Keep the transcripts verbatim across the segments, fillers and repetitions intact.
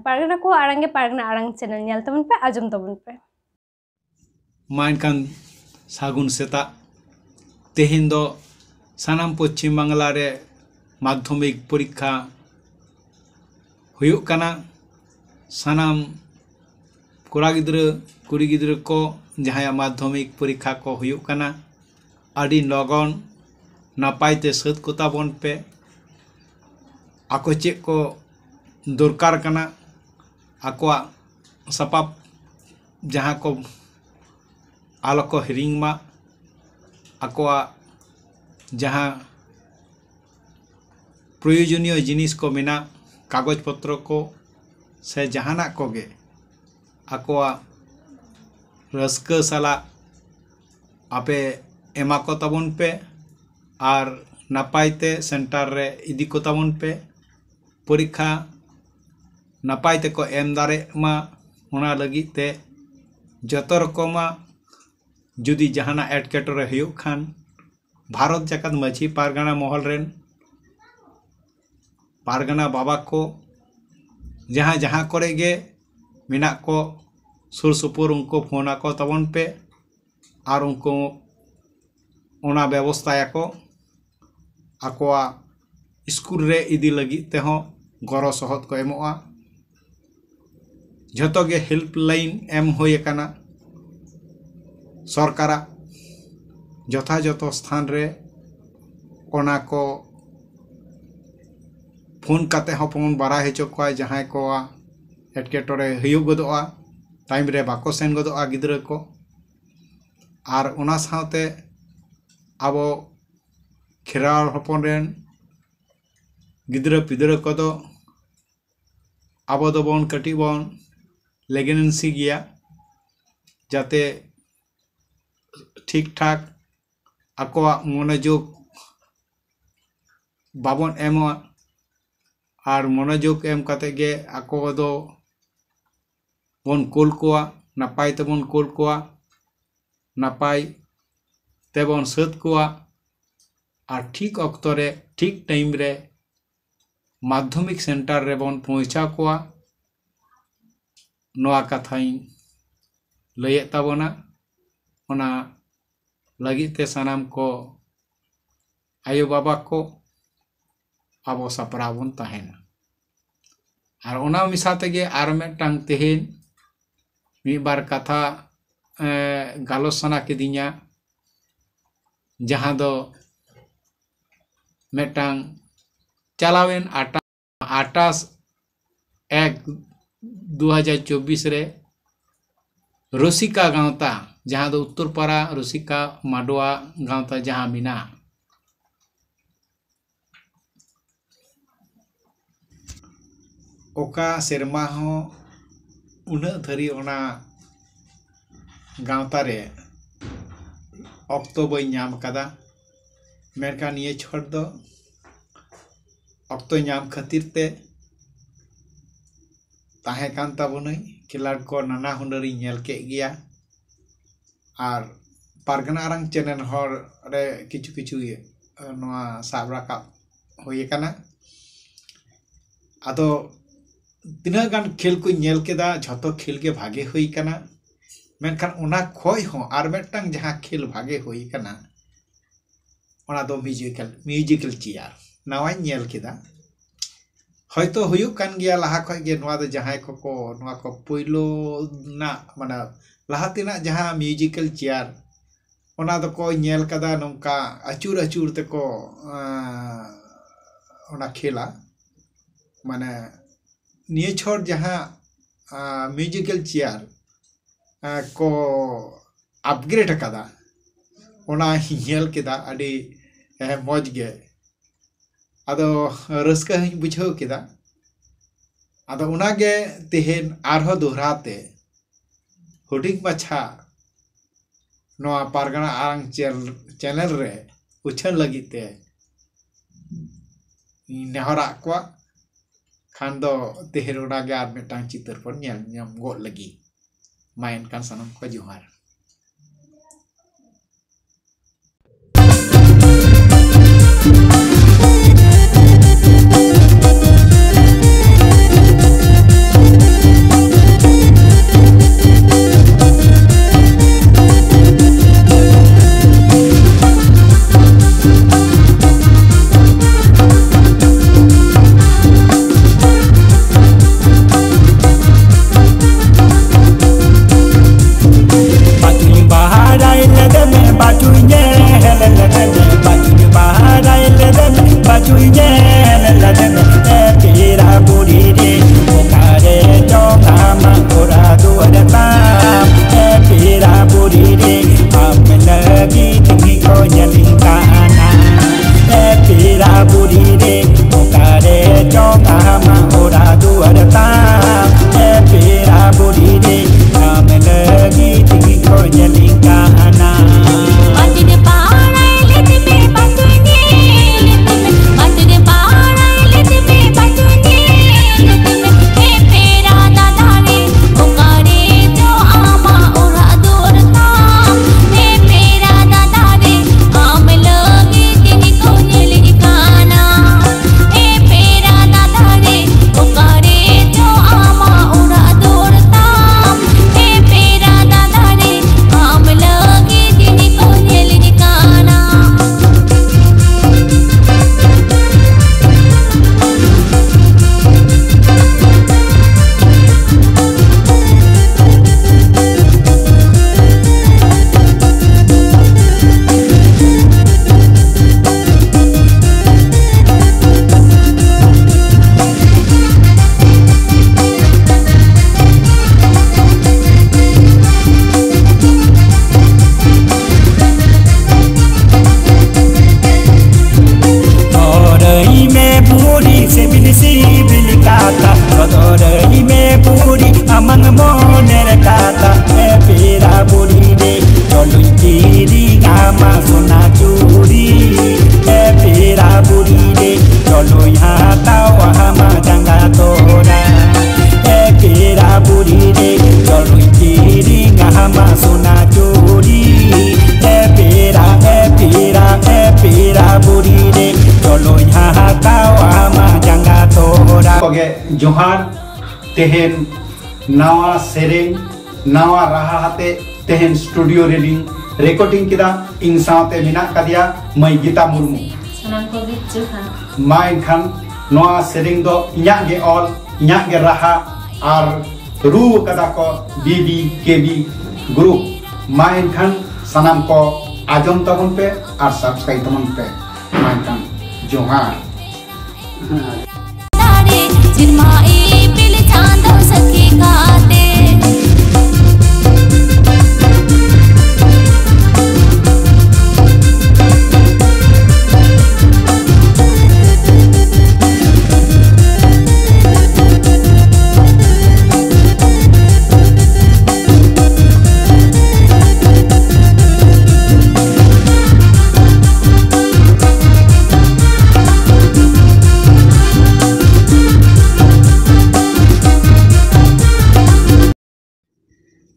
ᱯᱟᱨᱜᱟᱱᱟ ᱠᱚᱣᱟᱜ ᱟᱲᱟᱝ ᱜᱮ ᱯᱟᱨᱜᱟᱱᱟ ᱟᱲᱟᱝ ᱪᱮᱱᱮᱞ ᱧᱮᱞ ᱛᱟᱵᱚᱱ ᱯᱮ, ᱟᱸᱡᱚᱢ ᱛᱟᱵᱚᱱ ᱯᱮ᱾ ᱢᱟ ᱮᱱᱠᱷᱟᱱ ᱥᱟᱹᱜᱩᱱ ᱥᱮᱛᱟᱜ᱾ ᱛᱮᱦᱮᱧ ᱫᱚ ᱥᱟᱱᱟᱢ ᱯᱚᱪᱷᱤᱢ ᱵᱟᱝᱞᱟ ᱨᱮ ᱢᱟᱫᱽᱫᱷᱚᱢᱤᱠ ᱯᱚᱨᱤᱠᱠᱷᱟ ᱦᱩᱭᱩᱜ ᱠᱟᱱᱟ᱾ ᱥᱟᱱᱟᱢ ᱠᱚᱲᱟ ᱜᱤᱫᱽᱨᱟᱹ, ᱠᱩᱲᱤ ᱜᱤᱫᱽᱨᱟᱹ ᱠᱚ ᱡᱟᱦᱟᱸᱭᱟᱜ ᱢᱟᱫᱽᱫᱷᱚᱢᱤᱠ ᱯᱚᱨᱤᱠᱠᱷᱟ ᱠᱚ ᱦᱩᱭᱩᱜ ᱠᱟᱱᱟ, ᱟᱹᱰᱤ ᱞᱚᱜᱚᱱ ᱱᱟᱯᱟᱭ ᱛᱮ ᱥᱟᱹᱛ ᱠᱚᱛᱟ ᱵᱚᱱ ᱯᱮ᱾ ᱟᱠᱚ ᱪᱮᱫ ᱠᱚ ᱫᱚᱨᱠᱟᱨ ᱠᱟᱱᱟ, ᱟᱠᱚᱣᱟᱜ ᱥᱟᱯᱟᱵ ᱡᱟᱦᱟᱸ ᱠᱚ ᱟᱞᱚ ᱠᱚ ᱦᱤᱲᱤᱧ ᱢᱟ, ᱟᱠᱚᱣᱟᱜ ᱡᱟᱦᱟᱸ ᱯᱨᱚᱭᱳᱡᱚᱱᱤᱭᱚ ᱡᱤᱱᱤᱥ ᱠᱚ ᱢᱮᱱᱟᱜ, ᱠᱟᱜᱚᱡᱽ ᱯᱚᱛᱨᱚ ᱠᱚ ᱥᱮ ᱡᱟᱦᱟᱱᱟᱜ ᱠᱚᱜᱮ ᱟᱠᱚᱣᱟᱜ ᱨᱟᱹᱥᱠᱟᱹ ᱥᱟᱞᱟᱜ ᱟᱯᱮ ᱮᱢᱟ ᱠᱚ ᱛᱟᱵᱚᱱ ᱯᱮ ᱟᱨ ᱱᱟᱯᱟᱭ ᱛᱮ ᱥᱮᱱᱴᱟᱨ ᱨᱮ ᱤᱫᱤ ᱠᱚ ᱛᱟᱵᱚᱱ ᱯᱮ᱾ ᱯᱚᱨᱤᱠᱠᱷᱟ ᱱᱟᱯᱟᱭ ᱛᱮᱠᱚ ᱮᱢ ᱫᱟᱲᱮᱜ ᱢᱟ, ᱚᱱᱟ ᱞᱟᱹᱜᱤᱫ ᱛᱮ ᱡᱚᱛᱚ ᱨᱚᱠᱚᱢᱟᱜ ᱡᱩᱫᱤ ᱡᱟᱦᱟᱱᱟᱜ ᱮᱴᱠᱮᱴᱚᱬᱮ ᱦᱩᱭᱩᱜ ᱠᱷᱟᱱ, ᱵᱷᱟᱨᱚᱛ ᱡᱟᱠᱟᱛ ᱢᱟᱹᱡᱷᱤ ᱯᱟᱨᱜᱟᱱᱟ ᱢᱚᱦᱚᱞ ᱨᱮᱱ ᱯᱟᱨᱜᱟᱱᱟ ᱵᱟᱵᱟ ᱠᱚ ᱡᱟᱦᱟᱸ ᱡᱟᱦᱟᱸ ᱠᱚᱨᱮ ᱜᱮ ᱢᱮᱱᱟᱜ ᱠᱚ, ᱥᱩᱨ ᱥᱩᱯᱩᱨ ᱩᱱᱠᱩ ᱯᱷᱳᱱ ᱟᱠᱚ ᱛᱟᱵᱚᱱ ᱯᱮ ᱟᱨ ᱩᱱᱠᱩ ᱚᱱᱟ ᱵᱮᱵᱚᱥᱛᱷᱟᱭᱟᱠᱚ᱾ ᱟᱠᱚᱣᱟᱜ ᱥᱠᱩᱞ ᱨᱮ ᱤᱫᱤ ᱞᱟᱹᱜᱤᱫ ᱛᱮᱦᱚᱸ ᱜᱚᱲᱚ ᱥᱚᱦᱚᱫ ᱠᱚ ᱮᱢᱚᱜᱼᱟ᱾ ᱡᱷᱚᱛᱚ ᱜᱮ ᱦᱮᱞᱯ ᱞᱟᱭᱤᱱ ᱮᱢ ᱦᱩᱭ ᱟᱠᱟᱱᱟ ᱥᱚᱨᱠᱟᱨᱟᱜ ᱡᱚᱛᱷᱟᱡᱚᱛᱷᱚ ᱥᱛᱷᱟᱱ ᱨᱮ᱾ ᱚᱱᱟ ᱠᱚ ᱯᱷᱳᱱ ᱠᱟᱛᱮ ᱦᱚᱸ ᱵᱚᱱ ᱵᱟᱲᱟᱭ ᱦᱚᱪᱚ ᱠᱚᱣᱟ, ᱡᱟᱦᱟᱸᱭ ᱠᱚᱣᱟᱜ ᱮᱴᱠᱮᱴᱚᱬᱮ ᱦᱩᱭᱩᱜ ᱜᱚᱫᱚᱜᱼᱟ, ᱴᱟᱭᱤᱢ ᱨᱮ ᱵᱟᱠᱚ ᱥᱮᱱ ᱜᱚᱫᱚᱜᱼᱟ ᱜᱤᱫᱽᱨᱟᱹ ᱠᱚ᱾ ᱟᱨ ᱚᱱᱟ ᱥᱟᱶᱛᱮ ᱟᱵᱚ ᱠᱷᱮᱨᱣᱟᱲ ᱦᱚᱯᱚᱱ ᱨᱮᱱ ᱜᱤᱫᱽᱨᱟᱹ ᱯᱤᱫᱽᱨᱟᱹ ᱠᱚᱫᱚ ᱟᱵᱚ ᱫᱚᱵᱚᱱ ᱠᱟᱹᱴᱤᱡ ᱵᱚᱱ ᱞᱮᱜᱮᱱᱥᱤ ᱜᱮᱭᱟ, ᱡᱟᱛᱮ ᱴᱷᱤᱠ ᱴᱷᱟᱠ ᱟᱠᱚᱣᱟᱜ ᱢᱚᱱᱳᱡᱳᱜᱽ ᱵᱟᱵᱚᱱ ᱮᱢᱟ᱾ ᱟᱨ ᱢᱚᱱᱳᱡᱳᱜᱽ ᱮᱢ ᱠᱟᱛᱮ ᱜᱮ ᱟᱠᱚ ᱫᱚ ᱵᱚᱱ ᱠᱳᱞ ᱠᱚᱣᱟ, ᱱᱟᱯᱟᱭ ᱛᱮᱵᱚᱱ ᱠᱳᱞ ᱠᱚᱣᱟ, ᱱᱟᱯᱟᱭ ᱛᱮᱵᱚᱱ ᱥᱟᱹᱛ ᱠᱚᱣᱟ᱾ ᱟᱨ ᱴᱷᱤᱠ ᱚᱠᱛᱚ ᱨᱮ ᱴᱷᱤᱠ ᱴᱟᱭᱤᱢ ᱨᱮ ᱢᱟᱫᱽᱫᱷᱚᱢᱤᱠ ᱥᱮᱱᱴᱟᱨ ᱨᱮᱵᱚᱱ ᱯᱳᱣᱪᱷᱟᱣ ᱠᱚᱣᱟ᱾ ᱱᱚᱣᱟ ᱠᱟᱛᱷᱟᱧ ᱞᱟᱹᱭᱮᱫ ᱛᱟᱵᱚᱱᱟ᱾ ᱚᱱᱟ ᱞᱟᱹᱜᱤᱫ ᱛᱮ ᱥᱟᱱᱟᱢ ᱠᱚ ᱟᱭᱳ ᱵᱟᱵᱟ ᱠᱚ ᱟᱵᱚ ᱥᱟᱯᱲᱟᱣ ᱵᱚᱱ ᱛᱟᱦᱮᱱᱟ᱾ ᱟᱨ ᱚᱱᱟ ᱢᱮᱥᱟ ᱛᱮᱜᱮ ᱟᱨ ᱢᱤᱫᱴᱟᱝ ᱛᱮᱦᱮᱧ ᱢᱤᱫ ᱵᱟᱨ ᱠᱟᱛᱷᱟ, ᱮ, ᱜᱟᱞᱚᱪ ᱥᱟᱱᱟ ᱠᱤᱫᱤᱧᱟ, ᱡᱟᱦᱟᱸ ᱫᱚ ᱢᱤᱫᱴᱟᱝ ᱪᱟᱞᱟᱣᱮᱱ ᱟᱴᱟ-, ᱟᱴᱷᱟᱥ ᱮᱠ ᱫᱩ ᱦᱟᱡᱟᱨ ᱪᱚᱵᱵᱤᱥ ᱨᱮ ᱨᱩᱥᱤᱠᱟ ᱜᱟᱶᱛᱟ, ᱡᱟᱦᱟᱸ ᱫᱚ ᱩᱛᱛᱚᱨᱯᱟᱲᱟ ᱨᱩᱥᱤᱠᱟ ᱢᱟᱰᱣᱟ ᱜᱟᱶᱛᱟ ᱡᱟᱦᱟᱸ ᱢᱮᱱᱟᱜᱼᱟ, ᱚᱠᱟ ᱥᱮᱨᱢᱟ ᱦᱚᱸ ᱩᱱᱟᱹᱜ ᱫᱷᱟᱹᱨᱤᱡ ᱚᱱᱟ ᱜᱟᱶᱛᱟ ᱨᱮ ᱚᱠᱛᱚ ᱵᱟᱹᱧ ᱧᱟᱢ ᱠᱟᱫᱟ᱾ ᱢᱮᱱᱠᱷᱟᱱ ᱱᱤᱭᱟᱹ ᱪᱷᱚᱴ ᱫᱚ ᱚᱠᱛᱚ ᱧᱟᱢ ᱠᱷᱟᱹᱛᱤᱨ ᱛᱮ ᱛᱟᱦᱮᱸ ᱠᱟᱱ ᱛᱟᱵᱚᱱᱟᱹᱧ᱾ ᱠᱷᱮᱞᱟᱰ ᱠᱚ ᱱᱟᱱᱟ ᱦᱩᱱᱟᱹᱨᱤᱧ ᱧᱮᱞ ᱠᱮᱫ ᱜᱮᱭᱟ᱾ ᱟᱨ ᱯᱟᱨᱜᱟᱱᱟ ᱟᱲᱟᱝ ᱪᱮᱱᱮᱞ ᱦᱚᱲ ᱨᱮ ᱠᱤᱪᱷᱩ ᱠᱤᱪᱷᱩ, ᱤᱭᱟᱹ, ᱱᱚᱣᱟ ᱥᱟᱵ ᱨᱟᱠᱟᱵ ᱦᱩᱭ ᱟᱠᱟᱱᱟ᱾ ᱟᱫᱚ ᱛᱤᱱᱟᱹᱜ ᱜᱟᱱ ᱠᱷᱮᱞ ᱠᱚᱧ ᱧᱮᱞ ᱠᱮᱫᱟ, ᱡᱷᱚᱛᱚ ᱠᱷᱮᱞ ᱜᱮ ᱵᱷᱟᱜᱮ ᱦᱩᱭ ᱟᱠᱟᱱᱟ᱾ ᱢᱮᱱᱠᱷᱟᱱ ᱚᱱᱟ ᱠᱷᱚᱡ ᱦᱚᱸ ᱟᱨ ᱢᱤᱫᱴᱟᱝ ᱡᱟᱦᱟᱸ ᱠᱷᱮᱞ ᱵᱷᱟᱜᱮ ᱦᱩᱭ ᱟᱠᱟᱱᱟ, ᱚᱱᱟ ᱫᱚ ᱢᱤᱭᱩᱡᱤᱠᱟᱞ, ᱢᱤᱭᱩᱡᱤᱠᱟᱞ ᱪᱮᱭᱟᱨ ᱱᱟᱣᱟᱧ ᱧᱮᱞ ᱠᱮᱫᱟ᱾ ᱦᱚᱭᱛᱳ ᱦᱩᱭᱩᱜ ᱠᱟᱱ ᱜᱮᱭᱟ ᱞᱟᱦᱟ ᱠᱷᱚᱡ ᱜᱮ, ᱱᱚᱣᱟ ᱫᱚ ᱡᱟᱦᱟᱸᱭ ᱠᱚᱠᱚ, ᱱᱚᱣᱟ ᱠᱚ ᱯᱳᱭᱞᱳ ᱨᱮᱱᱟᱜ, ᱢᱟᱱᱮ, ᱞᱟᱦᱟ ᱛᱮᱱᱟᱜ ᱡᱟᱦᱟᱸ ᱢᱤᱭᱩᱡᱤᱠᱟᱞ ᱪᱮᱭᱟᱨ, ᱚᱱᱟ ᱫᱚᱠᱚ ᱧᱮᱞ ᱠᱟᱫᱟ ᱱᱚᱝᱠᱟ ᱟᱹᱪᱩᱨ ᱟᱹᱪᱩᱨ ᱛᱮᱠᱚ, ᱟᱸ, ᱚᱱᱟ ᱠᱷᱮᱞᱟ᱾ ᱢᱟᱱᱮ, ᱱᱤᱭᱟᱹ ᱪᱷᱚᱴ ᱡᱟᱦᱟᱸ, ᱟᱸ, ᱢᱤᱭᱩᱡᱤᱠᱟᱞ ᱪᱮᱭᱟᱨ, ᱟᱸ, ᱠᱚ ᱟᱯᱜᱨᱮᱰ ᱟᱠᱟᱫᱟ, ᱚᱱᱟ ᱧᱮᱞ ᱠᱮᱫᱟ, ᱟᱹᱰᱤ, ᱮ, ᱢᱚᱡᱽ ᱜᱮ᱾ ᱟᱫᱚ ᱨᱟᱹᱥᱠᱟᱹ ᱦᱚᱸᱧ ᱵᱩᱡᱷᱟᱹᱣ ᱠᱮᱫᱟ᱾ ᱟᱫᱚ ᱚᱱᱟᱜᱮ ᱛᱮᱦᱮᱧ ᱟᱨᱦᱚᱸ ᱫᱚᱦᱲᱟ ᱛᱮ ᱦᱩᱰᱤᱧ ᱢᱟᱪᱷᱟ ᱱᱚᱣᱟ ᱯᱟᱨᱜᱟᱱᱟ ᱟᱲᱟᱝ ᱪᱮᱞ-, ᱪᱮᱱᱮᱞ ᱨᱮ ᱩᱪᱷᱟᱹᱱ ᱞᱟᱹᱜᱤᱫ ᱛᱮ ᱤᱧ ᱱᱮᱦᱚᱨᱟᱜ ᱠᱚᱣᱟ᱾ ᱠᱷᱟᱱ ᱫᱚ ᱛᱮᱦᱮᱧ ᱚᱱᱟᱜᱮ ᱟᱨ ᱢᱤᱫᱴᱟᱝ ᱪᱤᱛᱟᱹᱨ ᱵᱚᱱ ᱧᱮᱞ ᱧᱟᱢ ᱜᱚᱫ ᱞᱟᱹᱜᱤᱫ᱾ ᱢᱟ ᱮᱱᱠᱷᱟᱱ ᱥᱟᱱᱟᱢ ᱠᱚ ᱡᱚᱦᱟᱨ᱾ ᱢᱚᱱᱮᱨ ᱠᱟᱛᱷᱟ ᱮ ᱯᱮᱲᱟ ᱵᱩᱲᱦᱤ ᱨᱮ, ᱪᱚᱞᱚᱧ ᱠᱤᱨᱤᱧ ᱟᱢᱟ ᱥᱚᱱᱟ ᱪᱩᱲᱤ᱾ ᱮ ᱯᱮᱲᱟ ᱵᱩᱲᱦᱤ ᱨᱮ, ᱪᱚᱞᱚᱧ ᱦᱟᱛᱟᱣ ᱟᱢᱟ ᱡᱟᱸᱜᱟ ᱛᱚᱨᱟ᱾ ᱮ ᱯᱮᱲᱟ ᱵᱩᱲᱦᱤ ᱨᱮ, ᱪᱚᱞᱚᱧ ᱠᱤᱨᱤᱧ ᱟᱢᱟ ᱥᱚᱱᱟ ᱪᱩᱲᱤ᱾ ᱮ ᱯᱮᱲᱟ, ᱮ ᱯᱮᱲᱟ, ᱮ ᱯᱮᱲᱟ ᱵᱩᱲᱦᱤ ᱨᱮ, ᱪᱚᱞᱚᱧ ᱦᱟᱛᱟᱣ ᱟᱢᱟ ᱡᱟᱸᱜᱟ ᱛᱚᱨᱟ᱾ ᱠᱚᱜᱮ ᱡᱚᱦᱟᱨ᱾ ᱛᱮᱦᱮᱧ ᱱᱟᱣᱟ ᱥᱮᱨᱮᱧ, ᱱᱟᱣᱟ ᱨᱟᱦᱟ ᱟᱛᱮ ᱛᱮᱦᱮᱧ ᱥᱴᱩᱰᱤᱭᱳ ᱨᱮᱞᱤᱧ ᱨᱮᱠᱚᱨᱰᱤᱝ ᱠᱮᱫᱟ᱾ ᱤᱧ ᱥᱟᱶᱛᱮ ᱢᱮᱱᱟᱜ ᱠᱟᱫᱮᱭᱟ ᱢᱟᱹᱭ ᱜᱤᱛᱟ ᱢᱩᱨᱢᱩ᱾ ᱥᱟᱱᱟᱢ ᱠᱚᱜᱮ ᱡᱚᱦᱟᱨ᱾ ᱢᱟ ᱮᱱᱠᱷᱟᱱ ᱱᱚᱣᱟ ᱥᱮᱨᱮᱧ ᱫᱚ ᱤᱧᱟᱹᱜ ᱜᱮ ᱚᱞ, ᱤᱧᱟᱹᱜ ᱜᱮ ᱨᱟᱦᱟ ᱟᱨ ᱨᱩ ᱠᱟᱫᱟ ᱠᱚ ᱵᱤ ᱵᱤ ᱠᱮ ᱵᱤ ᱜᱨᱩᱯ᱾ ᱢᱟ ᱮᱱᱠᱷᱟᱱ ᱥᱟᱱᱟᱢ ᱠᱚ ᱟᱸᱡᱚᱢ ᱛᱟᱵᱚᱱ ᱯᱮ ᱟᱨ ᱥᱟᱵᱥᱠᱨᱟᱭᱤᱵ ᱛᱟᱵᱚᱱ ᱯᱮ᱾ ᱢᱟ ᱮᱱᱠᱷᱟᱱ ᱡᱚᱦᱟᱨ᱾ ᱫᱟᱲᱮ ᱥᱮᱨᱢᱟ ᱤᱯᱤᱞ ᱪᱟᱸᱫᱚ ᱥᱟᱹᱠᱷᱤ ᱠᱟᱛᱮ᱾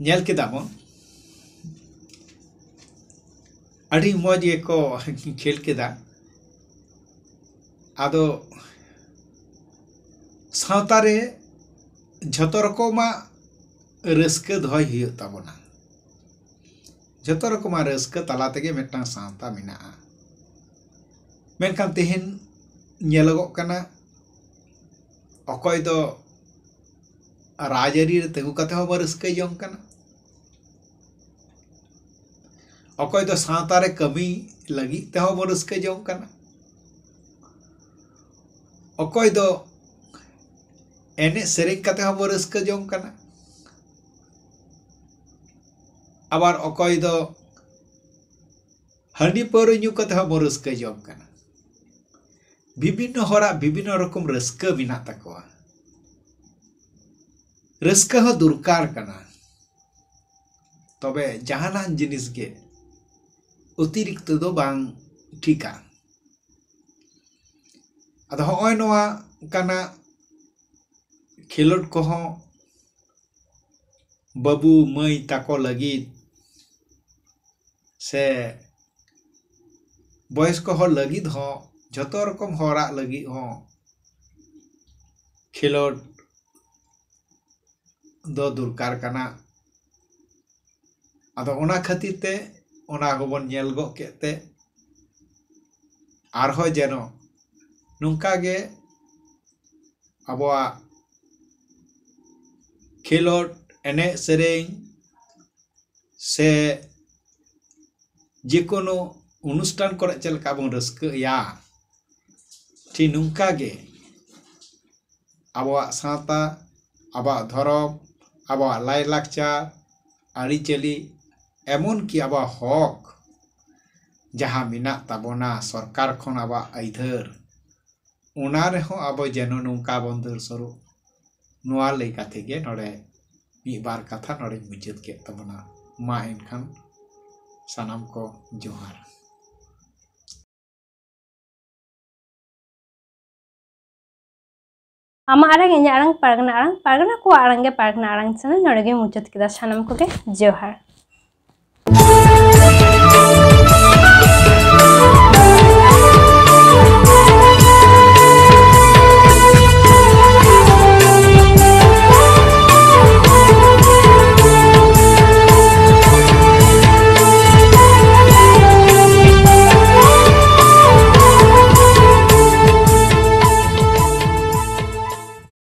ᱧᱮᱞ ᱠᱮᱫᱟ ᱵᱚᱱ, ᱟᱹᱰᱤ ᱢᱚᱡᱽ ᱜᱮᱠᱚ ᱠᱷᱮᱞ ᱠᱮᱫᱟ᱾ ᱟᱫᱚ ᱥᱟᱶᱛᱟ ᱨᱮ ᱡᱷᱚᱛᱚ ᱨᱚᱠᱚᱢᱟᱜ ᱨᱟᱹᱥᱠᱟᱹ ᱫᱚᱦᱚᱭ ᱦᱩᱭᱩᱜ ᱛᱟᱵᱚᱱᱟ᱾ ᱡᱷᱚᱛᱚ ᱨᱚᱠᱚᱢᱟᱜ ᱨᱟᱹᱥᱠᱟᱹ ᱛᱟᱞᱟ ᱛᱮᱜᱮ ᱢᱤᱫᱴᱟᱝ ᱥᱟᱶᱛᱟ ᱢᱮᱱᱟᱜᱼᱟ᱾ ᱢᱮᱱᱠᱷᱟᱱ ᱛᱮᱦᱮᱧ ᱧᱮᱞᱚᱜᱚᱜ ᱠᱟᱱᱟ, ᱚᱠᱚᱭ ᱫᱚ ᱨᱟᱡᱽᱟᱹᱨᱤ ᱨᱮ ᱛᱤᱸᱜᱩ ᱠᱟᱛᱮ ᱦᱚᱸ ᱵᱚ ᱨᱟᱹᱥᱠᱟᱹ ᱡᱚᱝ ᱠᱟᱱᱟ, ᱚᱠᱚᱭ ᱫᱚ ᱥᱟᱶᱛᱟ ᱨᱮ ᱠᱟᱹᱢᱤ ᱞᱟᱹᱜᱤᱫ ᱛᱮᱦᱚᱸ ᱵᱚ ᱨᱟᱹᱥᱠᱟᱹ ᱡᱚᱝ ᱠᱟᱱᱟ, ᱚᱠᱚᱭ ᱫᱚ ᱮᱱᱮᱡ ᱥᱮᱨᱮᱧ ᱠᱟᱛᱮ ᱦᱚᱸ ᱵᱚ ᱨᱟᱹᱥᱠᱟᱹ ᱡᱚᱝ ᱠᱟᱱᱟ, ᱟᱵᱟᱨ ᱚᱠᱚᱭ ᱫᱚ ᱦᱟᱺᱰᱤ ᱯᱟᱹᱣᱨᱟᱹ ᱧᱩ ᱠᱟᱛᱮ ᱦᱚᱸ ᱵᱚ ᱨᱟᱹᱥᱠᱟᱹ ᱡᱚᱝ ᱠᱟᱱᱟ᱾ ᱵᱤᱵᱷᱤᱱᱱᱚ ᱦᱚᱲᱟᱜ ᱵᱤᱵᱷᱤᱱᱱᱚ ᱨᱚᱠᱚᱢ ᱨᱟᱹᱥᱠᱟᱹ ᱢᱮᱱᱟᱜ ᱛᱟᱠᱚᱣᱟ᱾ ᱨᱟᱹᱥᱠᱟᱹ ᱦᱚᱸ ᱫᱚᱨᱠᱟᱨ ᱠᱟᱱᱟ᱾ ᱛᱚᱵᱮ ᱡᱟᱦᱟᱱᱟᱜ ᱡᱤᱱᱤᱥ ᱜᱮ ᱚᱛᱤᱨᱤᱠᱛᱚ ᱫᱚ ᱵᱟᱝ ᱴᱷᱤᱠᱟ᱾ ᱟᱫᱚ ᱦᱚᱸᱜᱼᱚᱭ ᱱᱚᱣᱟ ᱠᱟᱱᱟ, ᱠᱷᱮᱞᱳᱰ ᱠᱚᱦᱚᱸ ᱵᱟᱹᱵᱩ ᱢᱟᱹᱭ ᱛᱟᱠᱚ ᱞᱟᱹᱜᱤᱫ ᱥᱮ ᱵᱚᱭᱚᱥᱠᱚ ᱦᱚᱲ ᱞᱟᱹᱜᱤᱫ ᱦᱚᱸ, ᱡᱷᱚᱛᱚ ᱨᱚᱠᱚᱢ ᱦᱚᱲᱟᱜ ᱞᱟᱹᱜᱤᱫ ᱦᱚᱸ ᱠᱷᱮᱞᱳᱰ ᱫᱚ ᱫᱚᱨᱠᱟᱨ ᱠᱟᱱᱟ᱾ ᱟᱫᱚ ᱚᱱᱟ ᱠᱷᱟᱹᱛᱤᱨ ᱛᱮ ᱚᱱᱟ ᱠᱚᱵᱚᱱ ᱧᱮᱞ ᱜᱚᱫ ᱠᱮᱫ ᱛᱮ ᱟᱨᱦᱚᱸ ᱡᱮᱱᱚ ᱱᱚᱝᱠᱟ ᱜᱮ ᱟᱵᱚᱣᱟᱜ ᱠᱷᱮᱞᱳᱰ, ᱮᱱᱮᱡ ᱥᱮᱨᱮᱧ ᱥᱮ ᱡᱮᱠᱳᱱᱳ ᱚᱱᱩᱥᱴᱷᱟᱱ ᱠᱚᱨᱮ ᱪᱮᱫ ᱞᱮᱠᱟ ᱵᱚᱱ ᱨᱟᱹᱥᱠᱟᱹᱭᱟ, ᱴᱷᱤᱠ ᱱᱚᱝᱠᱟ ᱜᱮ ᱟᱵᱚᱣᱟᱜ ᱥᱟᱶᱛᱟ, ᱟᱵᱚᱣᱟᱜ ᱫᱷᱚᱨᱚᱢ, ᱟᱵᱚᱣᱟᱜ ᱞᱟᱭᱼᱞᱟᱠᱪᱟᱨ, ᱟᱹᱨᱤᱪᱟᱹᱞᱤ, ᱮᱢᱚᱱ ᱠᱤ ᱟᱵᱚᱣᱟᱜ ᱦᱚᱠ ᱡᱟᱦᱟᱸ ᱢᱮᱱᱟᱜ ᱛᱟᱵᱚᱱᱟ ᱥᱚᱨᱠᱟᱨ ᱠᱷᱚᱱ ᱟᱵᱚᱣᱟᱜ ᱟᱹᱭᱫᱟᱹᱨ, ᱚᱱᱟ ᱨᱮᱦᱚᱸ ᱟᱵᱚ ᱡᱮᱱᱚ ᱱᱚᱝᱠᱟ ᱵᱚᱱ ᱫᱟᱹᱲ ᱥᱩᱨᱩᱜ, ᱱᱚᱣᱟ ᱞᱟᱹᱭ ᱠᱟᱛᱮ ᱜᱮ ᱱᱚᱰᱮ ᱢᱤᱫ ᱵᱟᱨ ᱠᱟᱛᱷᱟ ᱱᱚᱰᱮᱧ ᱢᱩᱪᱟᱹᱫ ᱠᱮᱫ ᱛᱟᱵᱚᱱᱟ᱾ ᱢᱟ ᱮᱱᱠᱷᱟᱱ ᱥᱟᱱᱟᱢ ᱠᱚ ᱡᱚᱦᱟᱨ᱾ ᱟᱢᱟᱜ ᱟᱲᱟᱝ, ᱤᱧᱟᱹᱜ ᱟᱲᱟᱝ, ᱯᱟᱨᱜᱟᱱᱟ ᱟᱲᱟᱝ, ᱯᱟᱨᱜᱟᱱᱟ ᱠᱚᱣᱟᱜ ᱟᱲᱟᱝ ᱜᱮ ᱯᱟᱨᱜᱟᱱᱟ ᱟᱲᱟᱝ ᱪᱮᱱᱮᱞ ᱱᱚᱰᱮ ᱜᱮ ᱢᱩᱪᱟᱹᱫ ᱠᱮᱫᱟ᱾ ᱥᱟᱱᱟᱢ ᱠᱚᱜᱮ ᱡᱚᱦᱟᱨ᱾